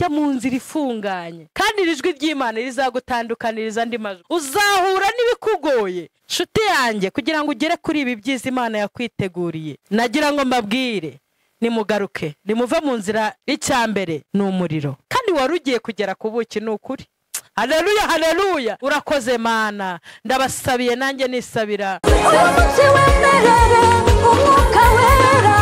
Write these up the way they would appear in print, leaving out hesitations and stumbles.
Uhite mu nzira ifunganye, kandi ijwi ry'Imana rizagutandukaniriza andi majwi. Uzahura n'ibikugoye nshuti yanjye kugira ngo ugere kuri ibi byiza Imana yakwiteguriye. Nagira ngo mbabwire, nimugaruke, nimuve mu nzira. Icyambere ni umuriro, kandi wari ugiye kugera ku buki. Ni ukuri. Haleluya, haleluya. Urakoze Mana, ndabasabiye nanjye nisabira. Uyu munsi wemerere umwuka wera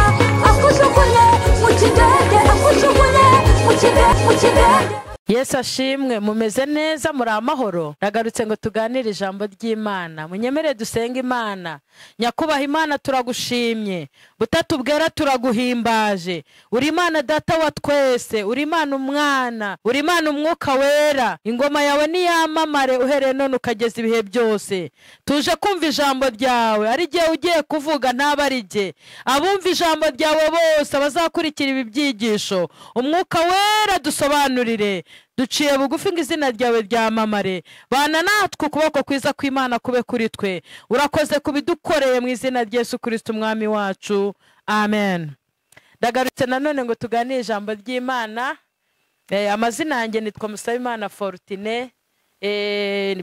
akujugunye mu kidege, akujugunye mu kidege, mu kidege. Yesu ashimwe. Mumeze neza, muri amahoro? Nagarutse ngo tuganire ijambo ry'Imana. Munyemere dusenge Imana. Nyakubaha Imana, turagushimye, butatu bwera turaguhimbaje. Uri Imana Data wa twese, uri Imana Umwana, uri Imana Umwuka Wera. Ingoma yawe niyamamare uhereye none ukageza ibihe byose. Tuje kumva ijambo ryawe, ari igihe ugiye kuvuga ntaba ari jye. Abumva ijambo ryawe bose abazakurikira ibi byigisho, Umwuka Wera dusobanurire. Duciye bugufi ngo izina ryawe ryamamare. Bana natwe, ukuboko kwiza kw'Imana kube kuri twe. Urakoze kubidukoreye, mu izina rya Yesu Kristo Umwami wacu, amen. Ndagarutse nanone ngo tuganire ijambo ry'Imana. Amazina yanjye nitwa Musabimana Fortune.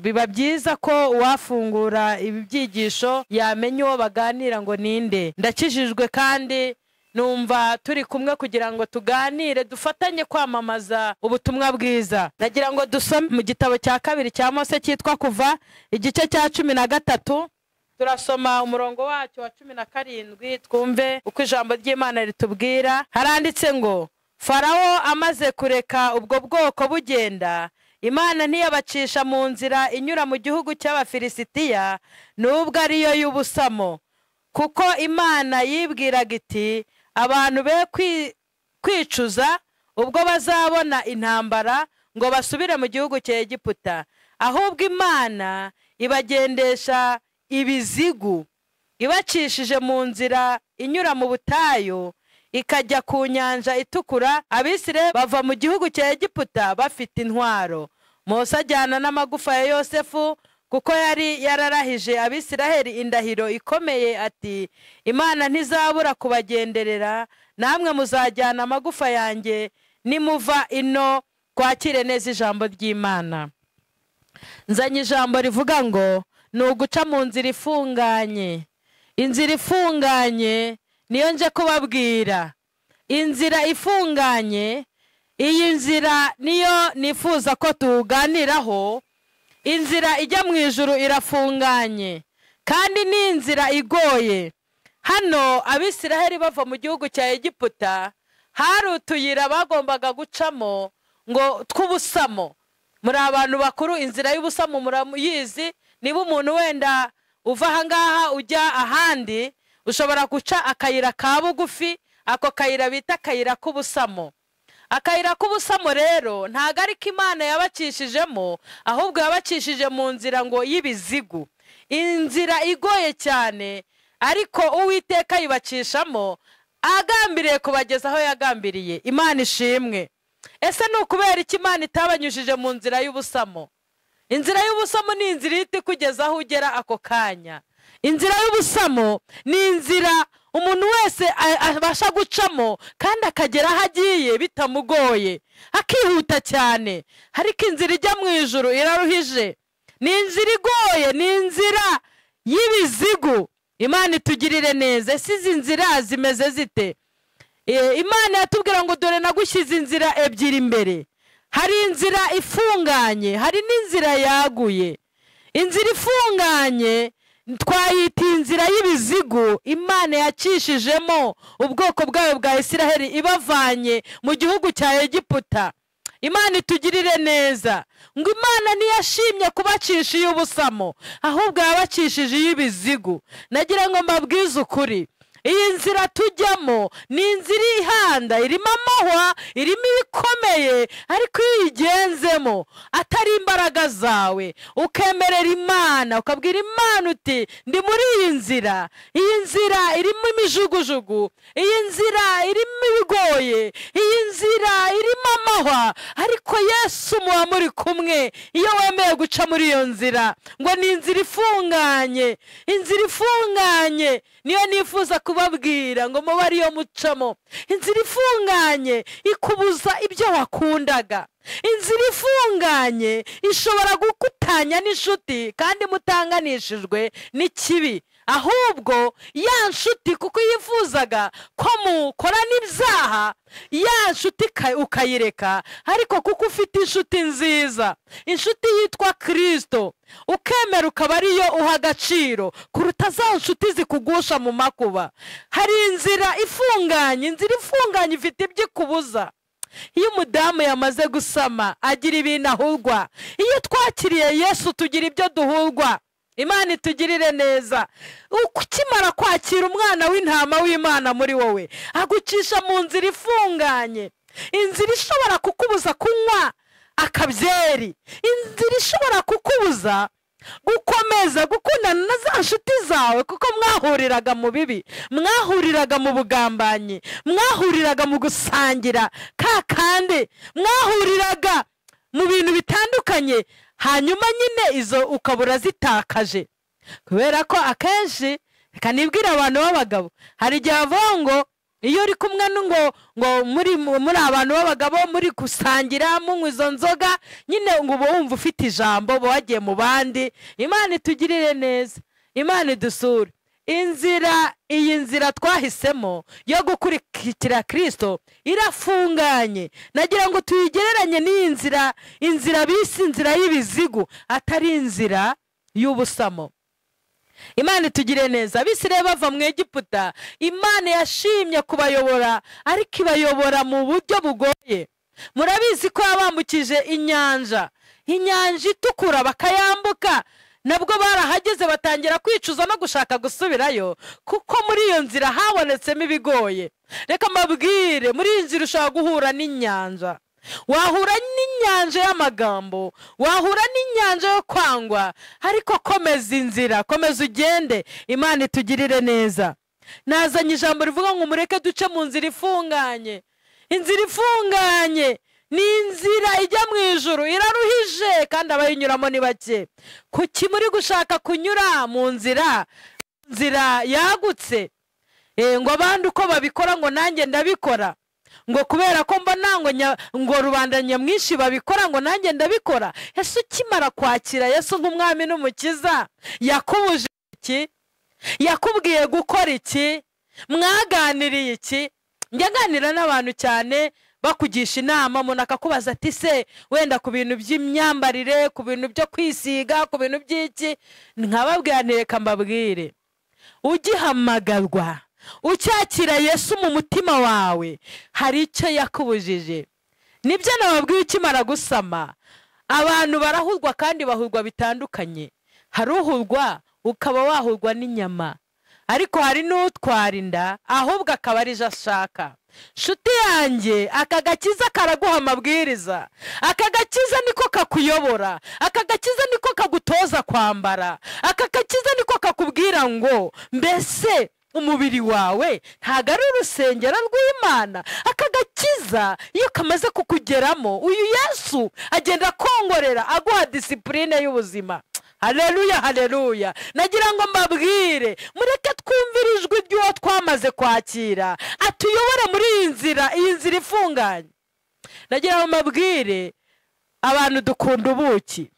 Biba byiza ko uwafungura ibi byigisho yamenya uwo baganira ngo ninde. Ndakijijwe kandi numva turi kumwe kugira ngo tuganire, dufatanye kwamamaza ubutumwa bwiza. Nagira ngo dusome mu gitabo cya kabiri cya Mose cyitwa Kuva, igice cya 13. Turasoma umurongo wacyo wa 17, twumve uko ijambo ry'Imana ritubwira. Haranditse ngo: Farawo amaze kureka ubwo bwoko bugenda, Imana ntiyabacisha mu nzira inyura mu gihugu cy'Abafilisitiya, nubwo ariyo y'ubusamo, kuko Imana yibwiraga iti: abantu be kwicuza ubwo bazabona intambara ngo basubire mu gihugu cya Egiputa. Ahubwo Imana ibagendesha ibizigu, ibacishije mu nzira inyura mu butayu ikajya ku nyanja itukura. Abisirayeli bava mu gihugu cya Egiputa bafite intwaro. Mose ajyana n'amagufa ya Yosefu, kuko yari yararahije Abisiraheli indahiro ikomeye ati: Imana ntizabura kubagenderera, namwe muzajyana amagufa yanjye nimuva ino. Kwakire neza ijambo ry'Imana. Nzanye ijambo rivuga ngo ni uguca mu nzira ifunganye. Inzira ifunganye niyo nje kubabwira. Inzira ifunganye, iyi nzira niyo nifuza ko tuganiraho. Inzira ijya mu ijuru irafunganye, kandi ni inzira igoye. Hano Abisiraheli bava mu gihugu cya Egiputa, hari utuyira bagombaga gucamo ngo tw'ubusamo. Muri abantu bakuru, inzira y'ubusamo murayizi. Niba umuntu wenda uva ahangaha ujya ahandi, ushobora guca akayira ka bugufi, ako kayira bita akayira k'ubusamo. Akayira k'ubusamo rero ntago ariko Imana yabacishijemo, ahubwo yabacishije mu nzira ngo y'ibizigu, inzira igoye cyane, ariko Uwiteka yibacishamo agambiriye kubageza aho yagambiriye. Imana ishimwe. Ese ni ukubera iki Imana itabanyujije mu nzira y'ubusamo? Inzira y'ubusamo ni inzira ihita ikugeza aho ugera ako kanya. Inzira y'ubusamo ni inzira umuntu wese abasha gucamo kandi akagera aho agiye bitamugoye, akihuta cyane. Ariko inzira ijya mu ijuru iraruhije, ni inzira igoye, ni inzira y'ibizigu. Imana itugirire neza. Ese izi nzira zimeze zite? Imana yatubwira ngo: dore nagushyize inzira ebyiri imbere. Hari inzira ifunganye, hari n'inzira yaguye. Inzira ifunganye twayita inzira y'ibizigu Imana yacishijemo ubwoko bwayo bwa Isiraheli ibavanye mu gihugu cya Egiputa. Imana itugirire neza. Ngo Imana ntiyashimye kubacisha iy'ubusamo, ahubwo yabacishije iy'ibizigu. Nagira ngo mbabwize ukuri, iyi nzira tujyamo ni inzira ihanda, irimo amahwa, irimo ibikomeye, ariko iyo uyigenzemo atari imbaraga zawe, ukemerera Imana, ukabwira Imana uti: ndi muri iyi nzira, iyi nzira irimo imijugujugu, iyi nzira irimo ibigoye, iyi nzira irimo amahwa, ariko Yesu muba muri kumwe iyo wemeye guca muri iyo nzira. Ngo ni inzira ifunganye, inzira ifunganye niyo nifuza kubabwira ngo mube ariyo mucamo. Inzira ifunganye ikubuza ibyo wakunze. wakundaga. Inzira ifunganye ishobora gukutanya n'inshuti kandi mutanganishijwe n'ikibi. Ahubwo ya nshuti kuko yifuzaga ko mukorana ibyaha, ya nshuti ukayireka, ariko kuko ufite inshuti nziza, inshuti yitwa Kristo, ukemera ukaba ariyo uha agaciro kuruta za nshuti zikugusha mu makuba. Hari inzira ifunganye, inzira ifunganye ifite ibyo ikubuza. Iyo umudamu yamaze gusama agira ibintu ahurwa. Iyo twakiriye Yesu tugira ibyo duhurwa. Imana itugirire neza. Ukimara kwakira umwana w'intama w'Imana muri wowe, agucisha mu nzira ifunganye, inzira ishobora kukubuza kunywa akabyeri, inzira ishobora kukubuza gukomeza gukundana na za nshuti zawe, kuko mwahuriraga mu bibi, mwahuriraga mu bugambanyi, mwahuriraga mu gusangira ka kandi, mwahuriraga mu bintu bitandukanye. Hanyuma nyine izo ukabura zitakaje. Kubera ko akenshi reka nibwira abantu b'abagabo, hari igihe bavuga ngo iyo uri kumwe ngo muri abantu b'abagabo muri gusangira munywa izo nzoga, nyine ngo uba wumva ufite ijambo, uba wagiye mu bandi. Imana itugirire neza, Imana idusure. Inzira, iyi nzira twahisemo yo gukurikira Kristo irafunganye. Nagira ngo tuyigereranye n'iyi nzira, inzira bisi inzira y'ibizigu, atari inzira y'ubusamo. Imana itugire neza. Abisirayeli bava mu Egiputa, Imana yashimye kubayobora, ariko ibayobora mu buryo bugoye. Murabizi ko yabambukije inyanja, inyanja itukura bakayambuka. Nabwo barahageze batangira kwicuza no gushaka gusubirayo, kuko muri iyo nzira habonetsemo ibigoye. Reka mbabwire, muri iyi nzira ushobora guhura n'inyanja. Wahura n'inyanja y'amagambo, wahura n'inyanja yo kwangwa, ariko komeza inzira, komeza ugende. Imana itugirire neza. Nazanye ijambo rivuga ngo mureke duce mu nzira ifunganye. Inzira ifunganye ni inzira ijya mu ijuru, iraruhije kandi abayinyuramo ni bake. Kuki muri gushaka kunyura mu nzira yagutse? Ngo abandi uko babikora ngo nanjye ndabikora, ngo kubera ko mbona ngo rubanda nyamwinshi babikora ngo nanjye ndabikora. Yesu ukimara kwakira Yesu nk'umwami n'umukiza, yakubuje iki? Yakubwiye gukora iki? Mwaganiriye iki? Njya nganira n'abantu cyane bakugisha inama, umuntu akakubaza ati se wenda ku bintu by'imyambarire, ku bintu byo kwisiga, ku bintu by'iki, nkababwira nti reka mbabwire, ugihamagarwa ucyakira Yesu mu mutima wawe, hari icyo yakubujije. Nibyo nababwiye, ukimara gusama abantu barahurwa kandi bahurwa bitandukanye. Hari uhurwa ukaba wahurwa n'inyama, ariko hari n'utwara inda ahubwo akaba ari je ashaka. Nshuti yanjye, aka gakiza karaguha amabwiriza, aka gakiza niko kakuyobora, aka gakiza niko kagutoza kwambara, aka gakiza niko kakubwira ngo mbese umubiri wawe ntago ari urusengero rw'Imana. Aka gakiza iyo kamaze kukugeramo, uyu Yesu agenda akongorera, aguha disipurine y'ubuzima. Haleluya, haleluya. Nagira ngo mbabwire, mureke twumvire ijwi ry'uwo twamaze kwakira, atuyobore muri iyi nzira, iyi nzira ifunganye. Nagira ngo mbabwire, abantu dukunda ubuki,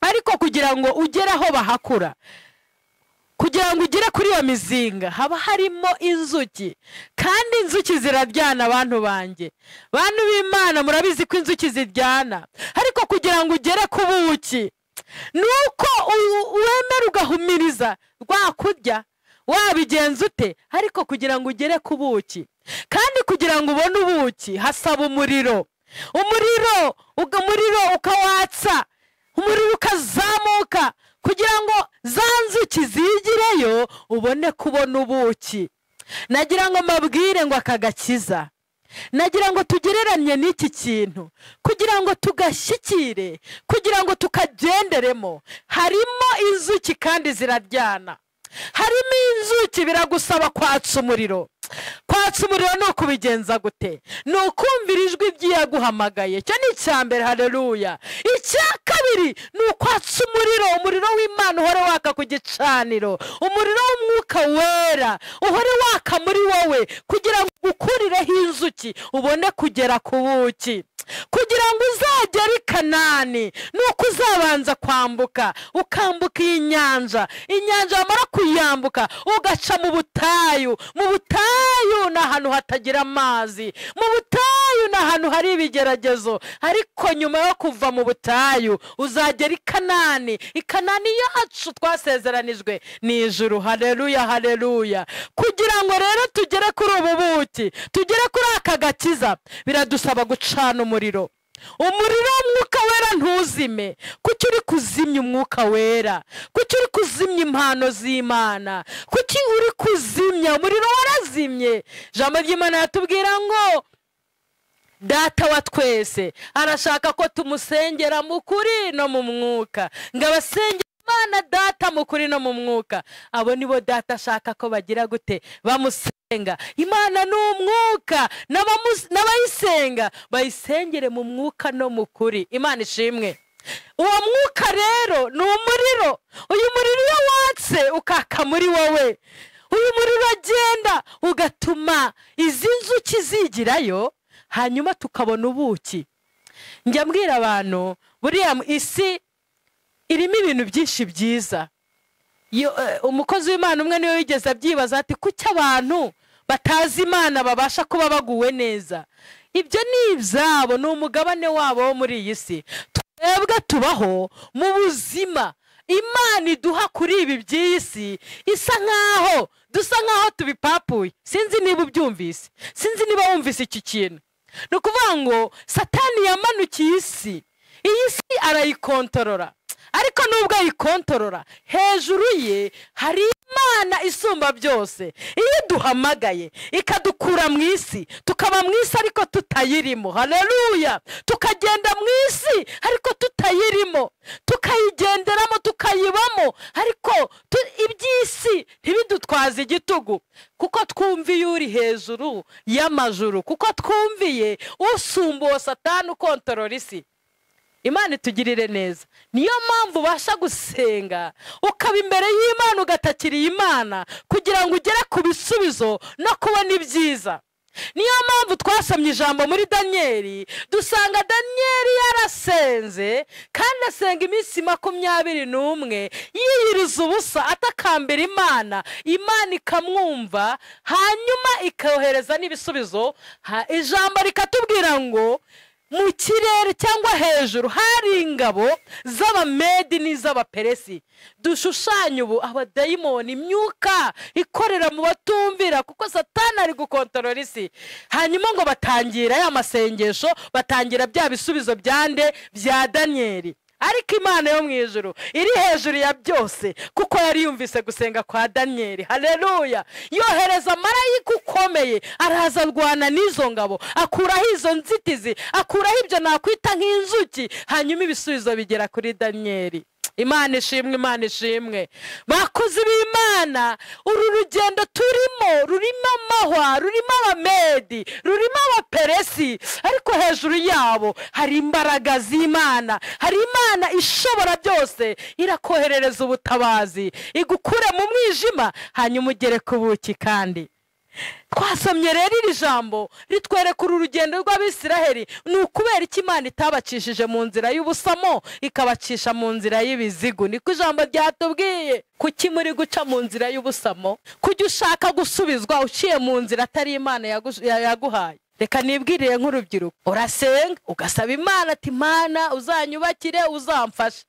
ariko kugira ngo ugere aho bahakura, kugira ngo ugere kuri iyo mizinga, haba harimo inzuki, kandi inzuki ziraryana. Abantu banjye, bantu b'Imana, murabizi ko inzuki ziryana, ariko kugira ngo ugere ku buki nuko wemera ugahumiriza rwakurya, wabigenza ute, ariko kugira ngo ugere ku buki, kandi kugira ngo ubone ubuki hasaba umuriro, umuriro ukawatsa, umuriro ukazamuka kugira ngo za nzuki zigireyo ubone kubona ubuki. Nagira ngo mbabwire ngo aka gakiza, nagira ngo tugereranye n'iki kintu kugira ngo tugashyikire, kugira ngo tukagenderemo. Harimo inzuki kandi ziraryana. Harimo inzuki, biragusaba kwatsa umuriro. Kwatsa umuriro ni ukubigenza gute? Ni ukumvira ijwi ry'iyaguhamagaye. Icyo ni icya mbere, haleluya. Icya kabiri ni ukwatsa umuriro, umuriro w'Imana uhore waka ku gicaniro, umuriro w'umwuka wera uhore waka muri wowe, kugira ngo ukurireho inzuki ubone kugera ku buki. Kugira ngo uzagere i Kanani nuko uzabanza kwambuka, ukambuka iyi nyanja. Inyanja wamara kuyambuka ugaca mu butayu. Mu butayu ni ahantu hatagira amazi, mu butayu ni ahantu hari ibigeragezo. Ariko nyuma yo kuva mu butayu uzagera i Kanani. I Kanani yacu twasezeranijwe ni ijuru. Haleluya, haleluya. Kugira ngo rero tugere kuri ubu buki, tugere kuri aka gakiza, biradusaba gucana umuriro. Umuriro w'umwuka wera ntuzime. Kuki uri kuzimya umwuka wera? Kuki uri kuzimya impano z'Imana? Kuki uri kuzimya umuriro? Warazimye. Ijambo ry'Imana yatubwira ngo Data wa twese arashaka ko tumusengera mu kuri no mu mwuka. Ngo abasengera Imana Data mu kuri no mu mwuka, abo nibo Data ashaka ko bagira gute? Bamusenga. Imana ni umwuka, n'abayisenga bayisengere mu mwuka no mu kuri. Imana ishimwe. Uwo mwuka rero ni umuriro. Uyu muriro iyo watse ukaka muri wowe, uyu muriro agenda ugatuma izi nzuki zigirayo, hanyuma tukabona ubuki. Njya mbwira abantu, buriya isi irimo ibintu byinshi byiza. Umukozi w'Imana umwe niwe wigeze abyibaza ati kuki abantu batazi Imana babasha kuba baguwe neza? Ibyo ni ibyabo, ni umugabane wabo wo muri iyi si. Twebwe tubaho mu buzima Imana iduha kuri ibi by'iyi si, isa nkaho dusa nkaho tubipapuye. Sinzi niba ubyumvise, sinzi niba wumvise iki kintu. Ni ukuvuga ngo Satani yamanukiye isi, iyi si arayikontorora. Ariko nubwo ayikontorora, hejuru ye hari Imana isumba byose. Iyo duhamagaye ikadukura mu isi, tukaba mu isi ariko tutayirimo. Haleluya. Tukagenda mu isi ariko tutayirimo, tukayigenderamo, tukayibamo, ariko iby'isi ntibidutwaze igitugu, kuko twumviye uri hejuru y'amajuru, kuko twumviye usumba uwo Satani ukontorora isi. Imana itugirire neza. Niyo mpamvu ubasha gusenga ukaba imbere y'Imana, ugatakira Imana kugira ngo ugere ku bisubizo no kubona ibyiza. Niyo mpamvu twasomye ijambo muri Daniyeli, dusanga Daniyeli yarasenze, kandi asenga iminsi 21 yiyiriza ubusa, atakambira Imana. Imana ikamwumva, hanyuma ikohereza n'ibisubizo. Ijambo rikatubwira ngo mu kirere cyangwa hejuru hari ingabo z'abamedi n'iz'abaperesi. Dushushanya ubu abadayimoni, imyuka ikorera mu batumvira, kuko Satani ari gukontorora isi. Hanyuma ngo batangira ya masengesho, batangira bya bisubizo byande bya Daniyeli. Ariko Imana yo mu ijuru iri hejuru ya byose, kuko yari yumvise gusenga kwa Daniyeli. Haleluya. Yohereza marayika ukomeye, araza arwana n'izo ngabo, akuraho izo nzitizi, akuraho ibyo nakwita nk'inzuki, hanyuma ibisubizo bigera kuri Daniyeli. Imana ishimwe, Imana ishimwe. Bakozi b'Imana, uru rugendo turimo rurimo amahwa, rurimo abamedi, rurimo abaperesi, ariko hejuru yabo hari imbaraga z'Imana. Hari Imana ishobora byose, irakoherereza ubutabazi, igukure mu mwijima, hanyuma ugere ku buki. Kandi twasomye rero iri jambo ritwereka uru rugendo rw'Abisiraheli. Ni ukubera iki Imana itabacishije mu nzira y'ubusamo, ikabacisha mu nzira y'ibizigu? Niko ijambo ryatubwiye. Kuki muri guca mu nzira y'ubusamo? Kujya ushaka gusubizwa uciye mu nzira atari Imana yaguhaye. Reka nibwirire nk'urubyiruko, urasenga ugasaba Imana ati Imana uzanyubakire, uzamfashe,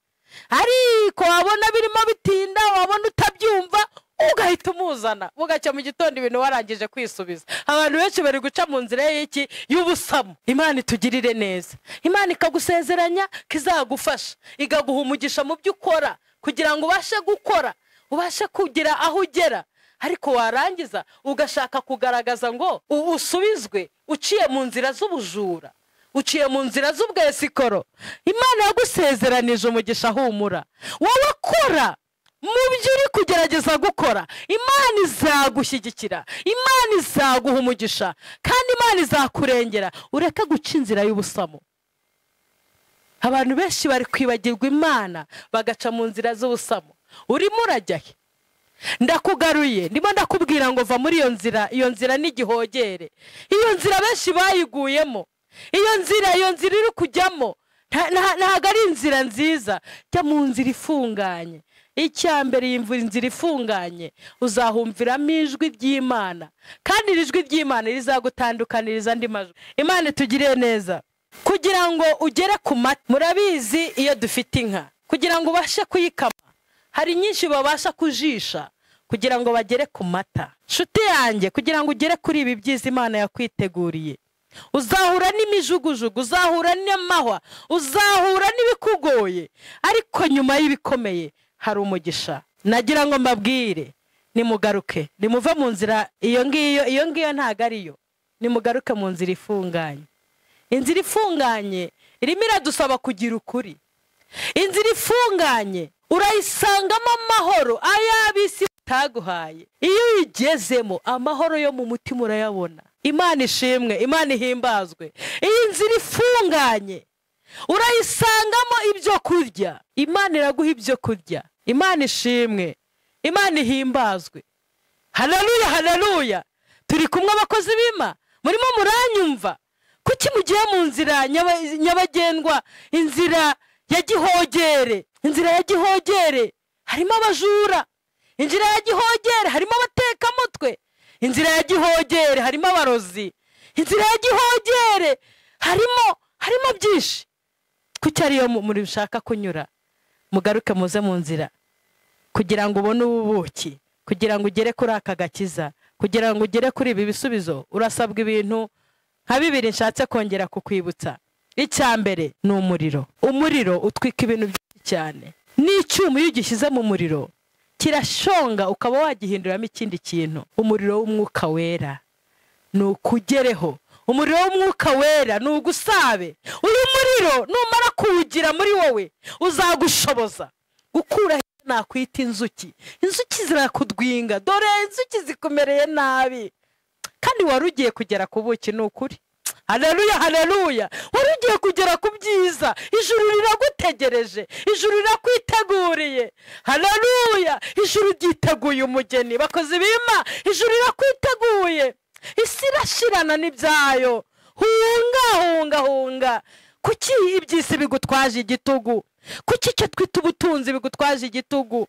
ariko wabona birimo bitinda, wabona utabyumva, ugahita umuzana, bugacya mu gitondo ibintu warangije kwisubiza. Abantu benshi bari guca mu nzira y'iki? Y'ubusamo. Imana itugirire neza. Imana ikagusezeranya kizagufasha, ikaguha umugisha mu byo ukora, kugira ngo ubashe gukora, ubashe kugira aho ugera. Ariko warangiza ugashaka kugaragaza ngo usubizwe uciye mu nzira z'ubujura, uciye mu nzira z'ubwesikoro. Imana yagusezeranije umugisha, humura. Wowe kora, Mu byo uri kugerageza gukora, Imana izagushyigikira, Imana izaguha umugisha, kandi Imana izakurengera. Ureke guca inzira y'ubusamo. Abantu benshi bari kwibagirwa Imana bagaca mu nzira z'ubusamo. Urimo urajya he? Ndakugaruye, ndimo ndakubwira ngo va muri iyo nzira. Iyo nzira ni igihogere. Iyo nzira benshi bayiguyemo. Iyo nzira iri kujyamo ntabwo ari inzira nziza. Jya mu nzira ifunganye. Icya mbere, iyi nzira ifunganye uzahumviramo ijwi ry'Imana, kandi iri jwi ry'Imana rizagutandukaniriza andi majwi. Imana itugirire neza. Kugira ngo ugere ku mata, murabizi iyo dufite inka, kugira ngo ubashe kuyikama hari nyinshi babasha kujisha kugira ngo bagere ku mata. Nshuti yanjye, kugira ngo ugere kuri ibi byiza Imana yakwiteguriye, uzahura n'imijugujugu, uzahura n'amahwa, uzahura n'ibikugoye, ariko nyuma y'ibikomeye hari umugisha. Nagira ngo mbabwire, nimugaruke, nimuve mu nzira iyo ngiyo, iyo ngiyo ntago ariyo. Nimugaruke mu nzira ifunganye. Inzira ifunganye irimo iradusaba kugira ukuri. Inzira ifunganye urayisangamo amahoro ay'ab'isi bataguhaye. Iyo uyigezemo amahoro yo mu mutima urayabona. Imana ishimwe, Imana ihimbazwe. Iyi nzira ifunganye urayisangamo ibyo kurya. Imana iraguha ibyo kurya. Imana ishimwe, Imana ihimbazwe. Haleluya, haleluya. Turi kumwe abakozi b'Imana, murimo muranyumva. Kuki mugiye mu nzira nyabagendwa, inzira ya gihogere? Inzira ya gihogere harimo abajura, inzira ya gihogere harimo abatekamutwe, inzira ya gihogere harimo abarozi, inzira ya gihogere harimo byinshi. Kuki ariyo muri ushaka kunyura? Mugaruke muze mu nzira, kugira ngo ubone ubuki, kugira ngo ugere kuri aka gakiza, kugira ngo ugere kuri ibi bisubizo. Urasabwa ibintu nka bibiri nshatse kongera kukwibutsa. Icya mbere ni umuriro. Umuriro utwika ibintu byinshi cyane. N'icyuma iyo ugishyize mu muriro kirashonga, ukaba wagihinduramo ikindi kintu. Umuriro w'umwuka wera ni ukugereho. Umuriro w'umwuka wera ni ugusabe. Uyu muriro numara kuwugira muri wowe uzagushoboza gukura nakwita inzuki. Inzuki zirakudwinga, dore inzuki zikumereye nabi, kandi wari ugiye kugera ku buki. Ni ukuri. Haleluya, haleluya. Wari ugiye kugera ku byiza. Ijuru riragutegereje, ijuru rirakwiteguriye. Haleluya. Ijuru ryiteguye umugeni. Bakozi b'Imana, ijuru rirakwiteguye. Isi irashirana n'ibyayo. Hunga, hunga, hunga. Kuki iby'isi bigutwaje igitugu? Kuki icyo twita ubutunzi bigutwaje igitugu?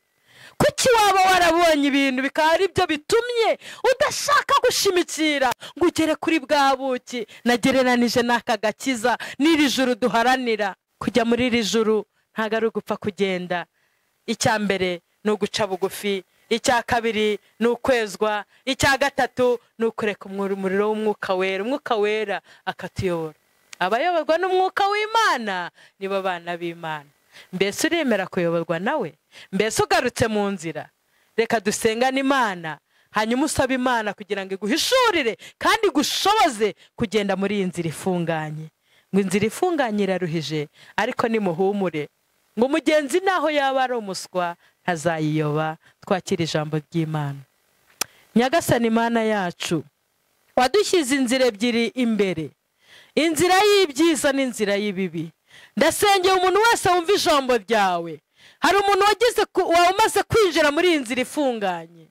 Kuki waba warabonye ibintu bikaba ari byo bitumye udashaka gushimikira ngo ugere kuri bwa buki nagereranije n'aka gakiza n'iri juru duharanira? Kujya muri iri juru ntago ari ugupfa kugenda. Icya mbere ni uguca bugufi, icya kabiri ni ukwezwa, icya gatatu ni ukureka umuriro w'umwuka wera. Umwuka wera akatuyobora. Abayoborwa n'umwuka w'Imana nibo bana b'Imana. Mbese uremera kuyoborwa nawe? Mbese ugarutse mu nzira? Reka dusengane Imana, hanyuma usabe Imana kugira ngo iguhishurire kandi igushoboze kugenda muri iyi nzira ifunganye. Ngo inzira ifunganye iraruhije, ariko nimuhumure, ngo umugenzi naho yaba ari umuswa ntazayiyoba. Twakira ijambo ry'Imana. Nyagasani Imana yacu, wadushyize inzira ebyiri imbere, inzira y'ibyiza n'inzira y'ibibi. Ndasengera umuntu wese wumva ijambo ryawe. Hari umuntu umaze kwinjira muri iyi nzira ifunganye,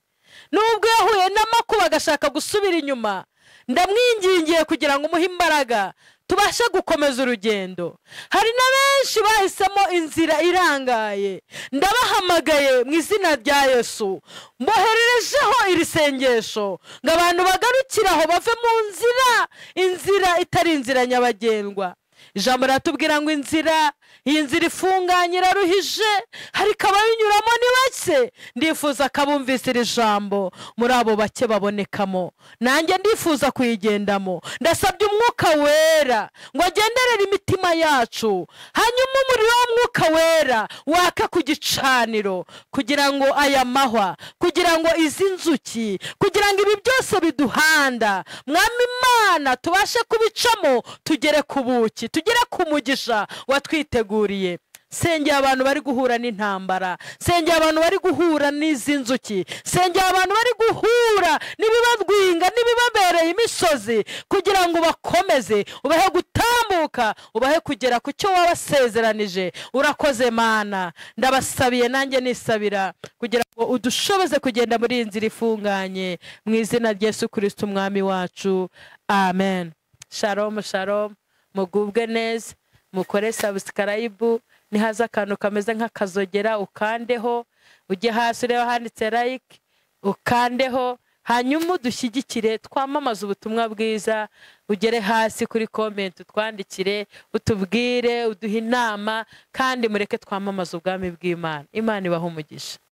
nubwo yahuye n'amakuba agashaka gusubira inyuma, ndamwingingiye kugira ngo umuhe imbaraga tubashe gukomeza urugendo. Hari na benshi bahisemo inzira irangaye, ndabahamagaye mu izina rya Yesu, mbohererejeho iri sengesho ngo abantu bagarukire aho, bave mu nzira, inzira itari inzira nyabagendwa. Ijambo riratubwira ngo inzira, iyi nzira ifunganye iraruhije, ariko abayinyuramo ni bake. Ndifuza ko abumvise iri jambo muri abo bake babonekamo, nanjye ndifuza kuyigendamo. Ndasabye umwuka wera ngo agenderere imitima yacu, hanyuma umuriro w'umwuka wera waka ku gicaniro, kugira ngo aya mahwa, kugira ngo izi nzuki, kugira ngo ibi byose biduhanda, Mwami Imana, tubashe kubicamo tugere ku buki, tugere ku mugisha watwiteguriye. Sengera abantu bari guhura n'intambara, sengera abantu bari guhura n'izi nzuki, sengera abantu bari guhura n'ibibagwinga n'ibibabereye imisozi, kugira ngo ubakomeze, ubahe gutambuka, ubahe kugera ku cyo wabasezeranije. Urakoze Mana, ndabasabiye nanjye nisabira kugira ngo udushoboze kugenda muri iyi nzira ifunganye, mu izina rya Yesu Kristo umwami wacu, amen. Shalom shalom, mugubwe neza, mukore subscribe, nihaza akantu kameze nk'akazogera ukandeho, ujye hasi urebe handitse like ukandeho, hanyuma udushyigikire twamamaze ubutumwa bwiza, ugere hasi kuri comment utwandikire, utubwire, uduhe inama, kandi mureke twamamaze ubwami bw'Imana. Imana ibahe umugisha.